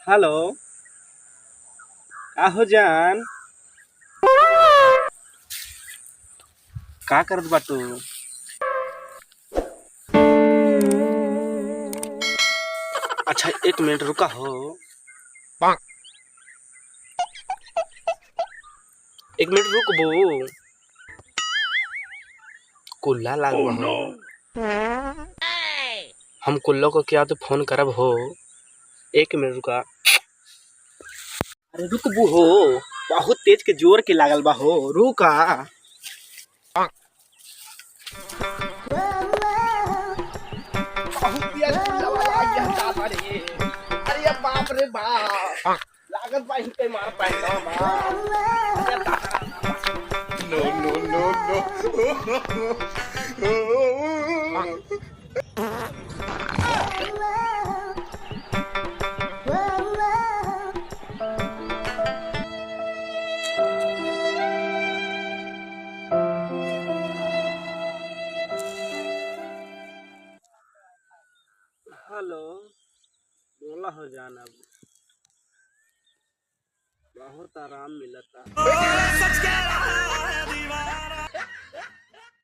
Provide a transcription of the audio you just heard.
Hello, का हो जान? का करत बाटू? अच्छा, एक मिनट रुका हो। एक मिनट रुकबो। कुल्ला लागबो हो। हम कुल्लो को क्या तो फोन करब हो। एक मिनट रुका। अरे रुकबू हो, बहुत तेज के जोर के लागल बा हो, रुका। बहुत तेज कुल्ला वाला आ गया दादा रे। अरे बाप रे बाप, लागत बा ही पे मार पाए ना बा। अरे दादा। No, no, no, no. Hello, बोला हो जान। अब बहुत आराम मिलता।